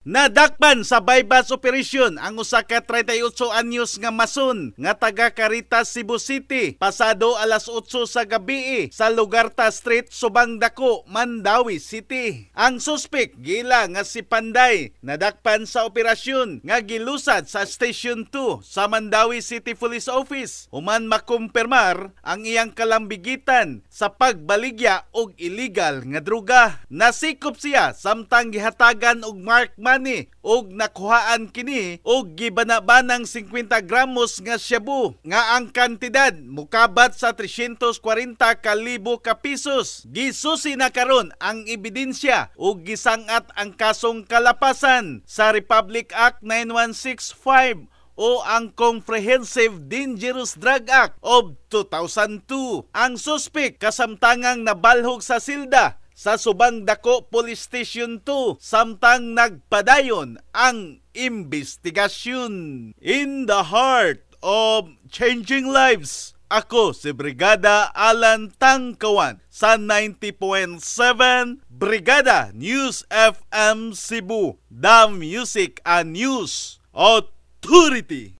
Nadakpan sa buy-bust operation ang usa ka 38 anyos nga mason nga taga Caritas, Cebu City, pasado alas 8 sa gabi sa Lugarta Street, Subang Dako, Mandaue City. Ang suspek, gila nga si Panday, nadakpan sa operasyon nga gilusad sa Station 2 sa Mandaue City Police Office human makumpirmar ang iyang kalambigitan sa pagbaligya og illegal nga druga. Nasikop siya samtang gihatagan og mark money og nakuhaan kini og gibanabanang 50 gramos nga shabu nga ang kantidad mukabat sa 340 ka libo ka pesos. Gisusi na karon ang ebidensya ug gisangat ang kasong kalapasan sa Republic Act 9165 o ang Comprehensive Dangerous Drug Act of 2002. Ang suspek kasamtangang nabalhog sa silda sa Subang Dako Police Station 2 samtang nagpadayon ang investigasyon. In the heart of changing lives, ako si Brigada Alan Tangkawan sa 90.7 Brigada News FM Cebu, the Music and News Authority.